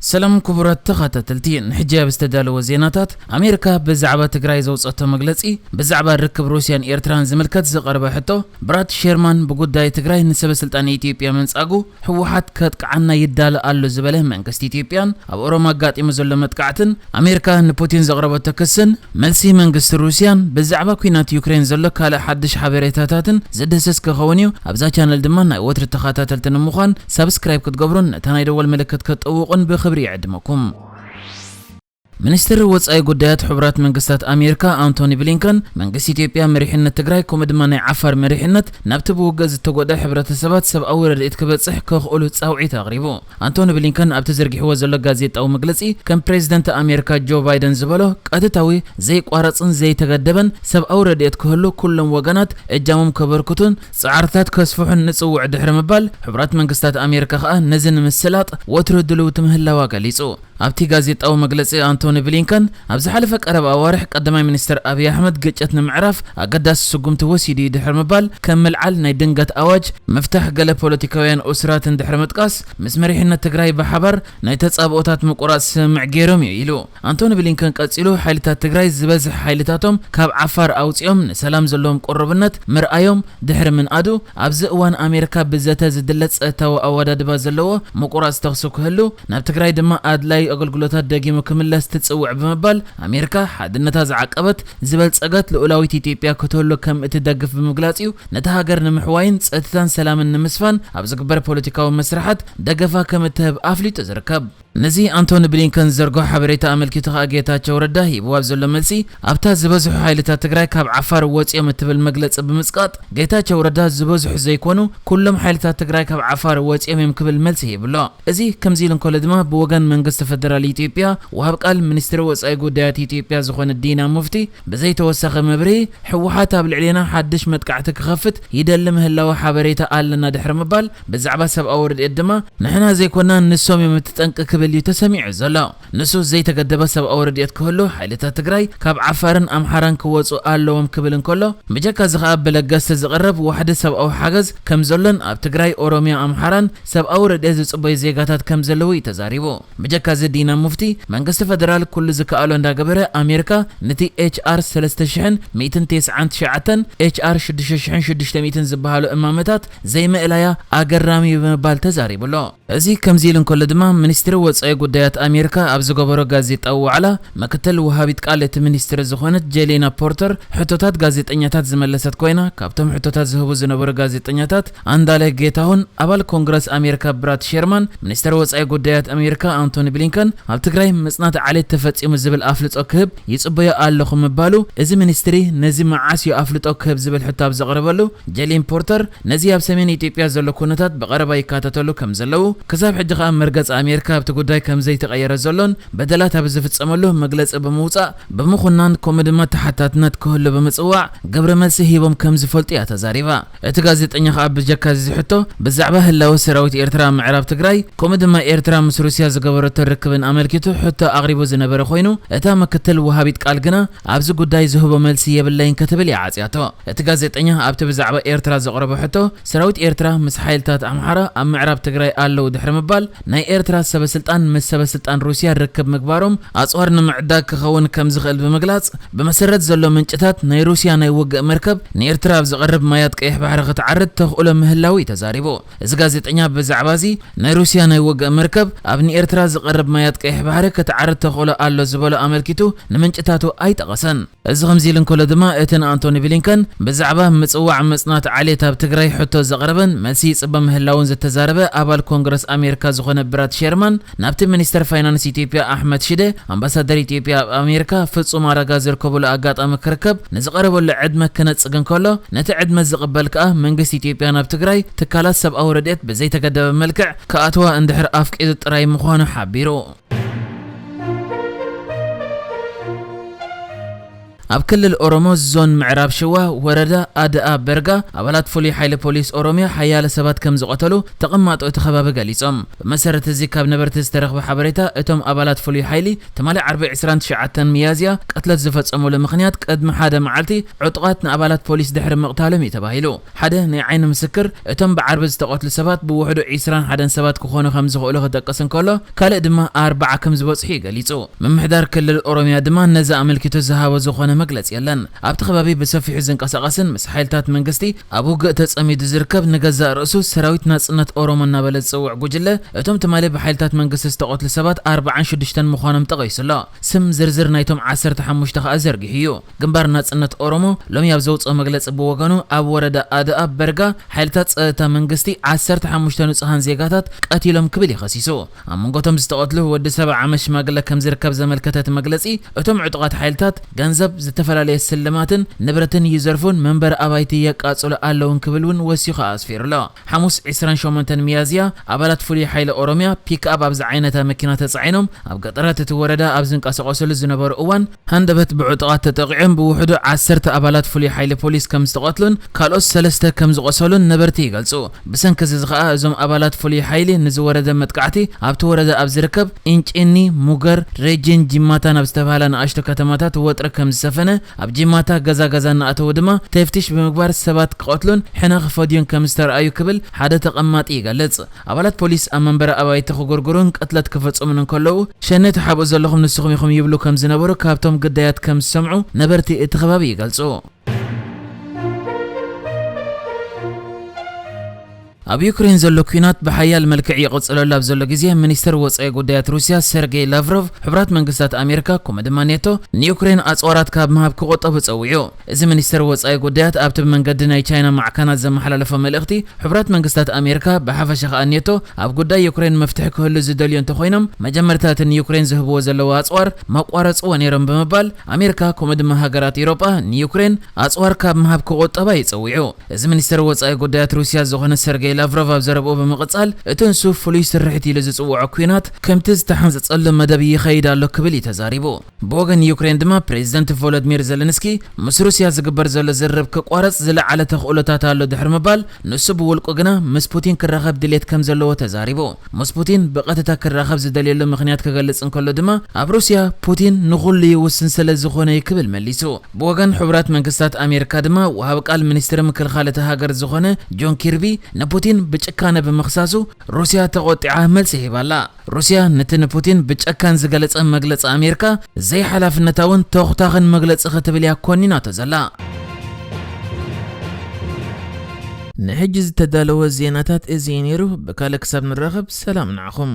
ሰላም ክቡራት ተኸታተልቲ፣ ንሕጂ ኣብ ዝተዳለወ ዜናታት፣ ኣሜሪካ ብዛዕባ ትግራይ ዘውፀቶ መግለፂ፣ ብዛዕባ ርክብ ሩስያን ኤርትራን ዝምልከት ዝቐረበ ሕቶ፣ ብራድ ሼርማን ብጉዳይ ትግራይ ንሰበ ስልጣን ኢትዮጵያ ምንጻጉ፣ ህወሓት ከጥቅዓና ይዳሎ ኣሎ ዝበለ መንግስቲ ኢትዮጵያን ኣብ ኦሮሞ ኣጋጢሙ ዘሎ መጥቃዕትን ኣሜሪካ ንፑቲን ዘቕረበቶ ክስን፣ መልሲ መንግስቲ ሩስያን ብዛዕባ ኲናት ዩክሬን ዘሎ ካልእ ሓድሽ ሓበሬታታትን ዝድህስስ ክኸውን እዩ። ኣብዛ ቻነል ድማ ናይ ወትሪ ተኸታተልቲ ንምዃን ሳብስክራይብ ክትገብሩን ነታ ናይ ደወል ምልክት ክትጥውቑን ብኽብሪ ይዕድመኩም። ሚኒስትር ወጻኢ ጉዳያት ሕቡራት መንግስታት ኣሜሪካ ኣንቶኒ ብሊንከን መንግስቲ ኢትዮጵያ መሪሕነት ትግራይ ከምኡ ድማ ናይ ዓፋር መሪሕነት ናብቲ ብውግእ ዝተጎድአ ሕብረተሰባት ሰብኣዊ ረድኤት ክበጽሕ ከኽእሉ ጻውዒት ኣቕሪቡ። ኣንቶኒ ብሊንከን ኣብቲ ዘርጊሕዎ ዘሎ ጋዜጣዊ መግለጺ፣ ከም ፕሬዚደንት ኣሜሪካ ጆ ባይደን ዝበሎ ቀጥታዊ፣ ዘይቋረጽን ዘይተገደበን ሰብኣዊ ረድኤት ክህሉ ኩሎም ወገናት እጃሞም ከበርክቱን ጻዕርታት ከስፍሑን ንጽውዕ ድሕሪ ምባል፣ ሕቡራት መንግስታት ኣሜሪካ ከኣ ነዚ ንምስላጥ ወትሩ ድልውቲ ምህላዋ ገሊጹ። ኣብቲ ጋዜጣዊ መግለጺ ኣንቶኒ ብሊንከን፣ ኣብ ዝሓለፈ ቀረባ ኣዋርሕ ቀዳማይ ሚኒስትር ኣብይ ኣሕመድ ግጭት ንምዕራፍ ኣገዳሲ ስጉምቲ ወሲዱ እዩ ድሕሪ ምባል፣ ከም ምልዓል ናይ ድንገት ኣዋጅ፣ ምፍታሕ ገለ ፖለቲካውያን እሱራትን ድሕሪ ምጥቃስ፣ ምስ መሪሕነት ትግራይ ብሓባር ናይ ተጻብኦታት ምቁራጽ ስምምዕ ገይሮም እዩ ኢሉ። ኣንቶኒ ብሊንከን ቀጺሉ፣ ሓይልታት ትግራይ ዝበዝሕ ሓይልታቶም ካብ ዓፋር ኣውጺኦም ንሰላም ዘለዎም ቅሩብነት ምርኣዮም ድሕሪ ምንኣዱ፣ ኣብዚ እዋን ኣሜሪካ ብዘተ ዝድለ ጸጥታዊ ኣወዳድባ ዘለዎ ምቁራጽ ተኹሲ ክህሉ፣ ናብ ትግራይ ድማ ኣድላዪ ኣገልግሎታት ደጊሙ ክምለስ ትጽውዕ ብምባል፣ ኣሜሪካ ሓድነታ ዝዓቀበት ዝበልጸገት ልኡላዊት ኢትዮጵያ ክትህሉ ከም እትደግፍ ብምግላጽ እዩ ነታ ሃገር ንምሕዋይን ጸጥታን ሰላምን ንምስፋን ኣብ ዝግበር ፖለቲካዊ መስርሓት ደገፋ ከም እትህብ ኣፍሊጡ ዝርከብ። ነዚ ኣንቶኒ ብሊንከን ዝዘርግሖ ሓበሬታ ኣመልኪቱ ከኣ ጌታቸው ረዳ ሂብዎ ኣብ ዘሎ መልሲ፣ ኣብታ ዝበዝሑ ሓይልታት ትግራይ ካብ ዓፋር ወጺኦም እትብል መግለጺ ብምጽቃጥ፣ ጌታቸው ረዳ ዝበዝሑ ዘይኮኑ ኩሎም ሓይልታት ትግራይ ካብ ዓፋር ወጺኦም እዮም ክብል መልሲ ሂብሎ። እዚ ከምዚ ኢሉ እንከሎ ድማ ብወገን መንግስቲ ፈደራል ኢትዮጵያ ወሃብ ቃል ሚኒስትሪ ወጻኢ ጉዳያት ኢትዮጵያ ዝኾነ ዲና ሙፍቲ ብዘይተወሳኺ መብርሂ፣ ህወሓት ኣብ ልዕሌና ሓድሽ መጥቃዕቲ ክኸፍት ይደሊ ምህላው ሓበሬታ ኣለና ድሕሪ ምባል፣ ብዛዕባ ሰብኣዊ ረድኤት ድማ ንሕና ዘይኮና ንሶም እዮም እቲ ጠንቂ ክብል እዩ ተሰሚዑ ዘሎ። ንሱ ዘይተገደበ ሰብኣዊ ረድኤት ክህሉ ሓይልታት ትግራይ ካብ ዓፋርን ኣምሓራን ክወፁ ኣለዎም ክብል እንከሎ፣ ብጀካ እዚ ከኣ ብለገስቲ ዝቐረብ ዋሕዲ ሰብኣዊ ሓገዝ ከም ዘሎን ኣብ ትግራይ፣ ኦሮሚያ፣ ኣምሓራን ሰብኣዊ ረድኤት ዝፅበዩ ዜጋታት ከም ዘለዉ እዩ ተዛሪቡ። ብጀካ እዚ ዲና ሙፍቲ መንግስቲ ፈደራል ኩሉ ዝከኣሎ እንዳገበረ ኣሜሪካ ነቲ ኤች ኣር ሰለስተ ሽሕን ሚእትን ተስዓን ትሽዓተን፣ ኤች ኣር ሽዱሽተ ሽሕን ሽዱሽተ ሚእትን ዝበሃሉ እማመታት ዘይምእላያ ኣገራሚ እዩ ብምባል ተዛሪቡ ኣሎ። እዚ ከምዚ ኢሉ እንከሎ ድማ፣ ሚኒስትሪ ወጻኢ ጉዳያት ኣሜሪካ ኣብ ዝገበሮ ጋዜጣዊ ዋዕላ፣ ምክትል ወሃቢት ቃል እቲ ሚኒስትሪ ዝኾነት ጄሌና ፖርተር ሕቶታት ጋዜጠኛታት ዝመለሰት ኮይና፣ ካብቶም ሕቶታት ዝህቡ ዝነበሩ ጋዜጠኛታት ኣንዳለ ጌታሁን፣ ኣባል ኮንግረስ ኣሜሪካ ብራድ ሼርማን፣ ሚኒስትሪ ወጻኢ ጉዳያት ኣሜሪካ ኣንቶኒ ብሊንከን ኣብ ትግራይ ምጽናት ዓሌት ተፈጺሙ ዝብል ኣፍልጦ ክህብ ይጽበዮ ኣለኹ ምባሉ፣ እዚ ሚኒስትሪ ነዚ መዓስ እዩ ኣፍልጦ ክህብ ዝብል ሕቶ ኣብ ዘቕረበሉ፣ ጄሌን ፖርተር ነዚ ኣብ ሰሜን ኢትዮጵያ ዘሎ ኩነታት ብቐረባ ይከታተሉ ከም ዘለዉ፣ ክሳብ ሕጂ ከኣ መርገጽ ኣሜሪካ ኣብቲ ጉዳይ ከም ዘይተቐየረ ዘሎን በደላት ኣብ ዝፍጸመሉ መግለጺ ብምውጻእ፣ ብምኹናን ከምኡ ድማ ተሓታትነት ክህሉ ብምጽዋዕ ግብረ መልሲ ሂቦም ከም ዝፈልጡ እያ ተዛሪባ። እቲ ጋዜጠኛ ከኣ ብጀካ እዚ ሕቶ ብዛዕባ ህላወ ሰራዊት ኤርትራ ኣብ ምዕራብ ትግራይ ከምኡ ድማ ኤርትራ ምስ ሩስያ ዝገበረቶ ርክብን ኣመልኪቱ ሕቶ ኣቕሪቡ ዝነበረ ኮይኑ፣ እታ ምክትል ወሃቢት ቃል ግና ኣብዚ ጉዳይ ዝህቦ መልሲ የብለይን ክትብል እያ ዓጽያቶ። እቲ ጋዜጠኛ ኣብቲ ብዛዕባ ኤርትራ ዘቕረቦ ሕቶ፣ ሰራዊት ኤርትራ ምስ ሓይልታት ኣምሓራ ኣብ ምዕራብ ትግራይ ኣለዉ ድሕሪ ምባል፣ ናይ ኤርትራ ሰበ ስልጣን ምስ ሰበ ስልጣን ሩስያ ርክብ ምግባሮም ኣጽዋር ንምዕዳግ ክኸውን ከም ዝኽእል ብምግላጽ፣ ብመሰረት ዘሎ ምንጭታት ናይ ሩስያ ናይ ውግእ መርከብ ንኤርትራ ኣብ ዝቐርብ ማያት ቀይሕ ባሕሪ ክትዓርድ ተኽእሎ ምህላው እዩ ተዛሪቡ። እዚ ጋዜጠኛ ብዛዕባ እዚ ናይ ሩስያ ናይ ውግእ መርከብ ኣብ ንኤርትራ ዝቐርብ ማያት ቀይሕ ባሕሪ ክትዓርድ ተኽእሎ ኣሎ ዝበሎ ኣመልኪቱ ንምንጭታቱ ኣይጠቐሰን። እዚ ከምዚ ኢሉ እንከሎ ድማ፣ እቲ ንኣንቶኒ ብሊንከን ብዛዕባ ምጽዋዕ ምጽናት ዓሌት ኣብ ትግራይ ሕቶ ዘቕረበን መልሲ ይጽበ ምህላውን ዝተዛረበ ኣባል ኮንግረስ ኣሜሪካ ዝኾነ ብራድ ሼርማን፣ ናብቲ ሚኒስተር ፋይናንስ ኢትዮጵያ ኣሕመድ ሽደ፣ ኣምባሳደር ኢትዮጵያ ኣብ ኣሜሪካ ፍጹም ኣረጋ ዝርከብሉ ኣጋጣሚ ክርከብ ንዝቐረበሉ ዕድመ ክነጽግ እንከሎ፣ ነቲ ዕድመ ዝቕበል ከኣ መንግስቲ ኢትዮጵያ ናብ ትግራይ ትካላት ሰብኣዊ ረድኤት ብዘይተገደበ መልክዕ ክኣትዋ እንድሕር ኣፍቂዱ ጥራይ ምዃኑ ሓቢሩ። ኣብ ክልል ኦሮሞ ዞን ምዕራብ ሽዋ ወረዳ ኣድኣ በርጋ ኣባላት ፍሉይ ሓይሊ ፖሊስ ኦሮሚያ ሓያለ ሰባት ከም ዝቐተሉ ተቐማጦ እቲ ከባቢ ገሊጾም። ብመሰረት እዚ ካብ ነበርቲ ዝተረኽበ ሓበሬታ እቶም ኣባላት ፍሉይ ሓይሊ ትማሊ ዓርቢ ዕስራን ትሽዓተን ሚያዝያ ቅትለት ዝፈጸሙሉ ምኽንያት ቅድሚ ሓደ መዓልቲ ዕጡቓት ንኣባላት ፖሊስ ድሕሪ ምቕታሎም እዩ ተባሂሉ። ሓደ ናይ ዓይኒ ምስክር እቶም ብዓርቢ ዝተቐትሉ ሰባት ብውሕዱ ዕስራን ሓደን ሰባት ክኾኑ ከም ዝኽእሉ ክጠቅስ እንከሎ ካልእ ድማ ኣርባዓ ከም ዝበጽሑ እዩ ገሊጹ። ምምሕዳር ክልል ኦሮሚያ ድማ ነዚ ኣመልኪቱ ዝሃቦ ዝኾነ መግለጺ የለን። ኣብቲ ከባቢ ብሰፊሑ ዝንቀሳቐስን ምስ ሓይልታት መንግስቲ ኣብ ውግእ ተጸሚዱ ዝርከብ ንገዛእ ርእሱ ሰራዊት ናጽነት ኦሮሞ እናበለ ዝጽውዕ ጉጅለ እቶም ትማሊ ብሓይልታት መንግስቲ ዝተቐትሉ ሰባት ኣርባዓን ሽዱሽተን ምዃኖም ጠቒሱ ኣሎ። ስም ዝርዝር ናይቶም ዓሰርተ ሓሙሽተ ከኣ ዘርጊሑ እዩ። ግንባር ናጽነት ኦሮሞ ሎሚ ኣብ ዘውጽኦ መግለጺ ብወገኑ ኣብ ወረዳ ኣድኣ በርጋ ሓይልታት ጸጥታ መንግስቲ ዓሰርተ ሓሙሽተ ንጹሃን ዜጋታት ቀቲሎም ክብል እዩ ከሲሱ። ኣብ መንጎቶም ዝተቐትሉ ወዲ ሰብዓ ዓመት ሽማግለ ከም ዝርከብ ዘመልከተ እቲ መግለጺ እቶም ዕጡቓት ሓይልታት ገንዘብ፣ ዝተፈላለየ ስልማትን ንብረትን ይዘርፉን መንበሪ ኣባይቲ የቃጽሉ ኣለውን ክብል እውን ወሲኹ ኣስፊሩ ኣሎ። ሓሙስ ዕስራን ሸሞንተን ሚያዝያ ኣባላት ፍሉይ ሓይሊ ኦሮሚያ ፒክኣፕ ኣብ ዝዓይነታ መኪና ተጻዒኖም ኣብ ገጠራት እቲ ወረዳ ኣብ ዝንቀሳቐሱሉ ዝነበሩ እዋን ሃንደበት ብዕጡቓት ተጠቒዖም ብውሕዱ ዓሰርተ ኣባላት ፍሉይ ሓይሊ ፖሊስ ከም ዝተቐትሉን ካልኦት ሰለስተ ከም ዝቖሰሉን ነበርቲ ይገልጹ። ብሰንኪ እዚ ከኣ እዞም ኣባላት ፍሉይ ሓይሊ ንዝወረደ መጥቃዕቲ ኣብቲ ወረዳ ኣብ ዝርከብ ኢንጪኒ፣ ሙገር፣ ሬጂን ጂማታን ኣብ ዝተባህላ ንኣሽቱ ከተማታት ወጥሪ ከም ዝሰፈነ ኣብ ጂማታ ገዛ ገዛ እናኣተዉ ድማ ተፍትሽ ብምግባር ሰባት ክቐትሉን ሕነ ክፈድዩን ከም ዝተረኣዩ ክብል ሓደ ተቐማጢ ይገልጽ። ኣባላት ፖሊስ ኣብ መንበሪ ኣባይቲ ክጉርጉሩን ቅትለት ክፈጽሙን እንከለዉ ሸኔ ትሓብኡ ዘለኹም ንስኹም ኢኹም ይብሉ ከም ዝነበሩ ካብቶም ግዳያት ከም ዝሰምዑ ነበርቲ እቲ ከባቢ ይገልጹ። ኣብ ዩክሬን ዘሎ ኲናት ብሓያል መልክዕ ይቕጽለሉ ኣብ ዘሎ ግዜ፣ ሚኒስተር ወጻኢ ጉዳያት ሩስያ ሰርጌይ ላቭሮቭ፣ ሕቡራት መንግስታት ኣሜሪካ፣ ከምኡ ድማ ኔቶ፣ ንዩክሬን ኣጽዋራት ካብ ምሃብ ክቑጠቡ ጸዊዑ። እዚ ሚኒስተር ወጻኢ ጉዳያት ኣብቲ ብመንገዲ ናይ ቻይና ማዕከናት ዘመሓላለፎ መልእኽቲ፣ ሕቡራት መንግስታት ኣሜሪካ፣ ብሓፈሻ ከኣ ኔቶ፣ ኣብ ጉዳይ ዩክሬን መፍትሒ ክህሉ ዝደልዩ እንተኾይኖም፣ መጀመርታ እቲ ንዩክሬን ዝህብዎ ዘለዉ ኣጽዋር መቋረጽዎ ነይሮም ብምባል፣ ኣሜሪካ፣ ከምኡ ድማ ሃገራት ኤውሮጳ ንዩክሬን ኣጽዋር ካብ ምሃብ ክቑጠባ እዩ ጸዊዑ። እዚ ሚኒስተር ወጻኢ ጉዳያት ሩስያ ዝኾነ ሰርጌይ ላቭሮቭ ኣብ ዘረብኡ ብምቕጻል፣ እቲ ንሱ ፍሉይ ስርሒት ኢሉ ዝጽውዖ ኲናት ከምቲ ዝተሓንጸጸሉ መደብ ይኸይድ ኣሎ ክብል እዩ ተዛሪቡ። ብወገን ዩክሬን ድማ ፕሬዚደንት ቮሎድሚር ዘለንስኪ ምስ ሩስያ ዝግበር ዘሎ ዝርርብ ክቋረጽ ዝለዓለ ተኽእሎታት ኣሎ ድሕሪ ምባል፣ ንሱ ብውልቁ ግና ምስ ፑቲን ክራኸብ ድሌት ከም ዘለዎ ተዛሪቡ። ምስ ፑቲን ብቐጥታ ክራኸብ ዝደልየሉ ምኽንያት ክገልጽ እንከሎ ድማ፣ ኣብ ሩስያ ፑቲን ንኹሉ ይውስን ስለ ዝኾነ እዩ ክብል መሊሱ። ብወገን ሕቡራት መንግስታት ኣሜሪካ ድማ ወሃቢ ቃል ሚኒስትሪ ምክልኻል እታ ሃገር ዝኾነ ጆን ኪርቢ ንፑቲን ብጭካነ ብምኽሳሱ ሩስያ ተቖጢዓ መልሲ ሂባላ። ሩስያ ነቲ ንፑቲን ብጨካን ዝገለጸ መግለጺ ኣሜሪካ ዘይሓላፍነታውን ተኹታኽን መግለጺ ክትብል እያ ኮኒናቶ ዘላ። ንሕጂ ዝተዳለወ ዜናታት እዚ እዩ ነይሩ። ብካልእ ክሳብ ንራኸብ ሰላም ንዓኹም።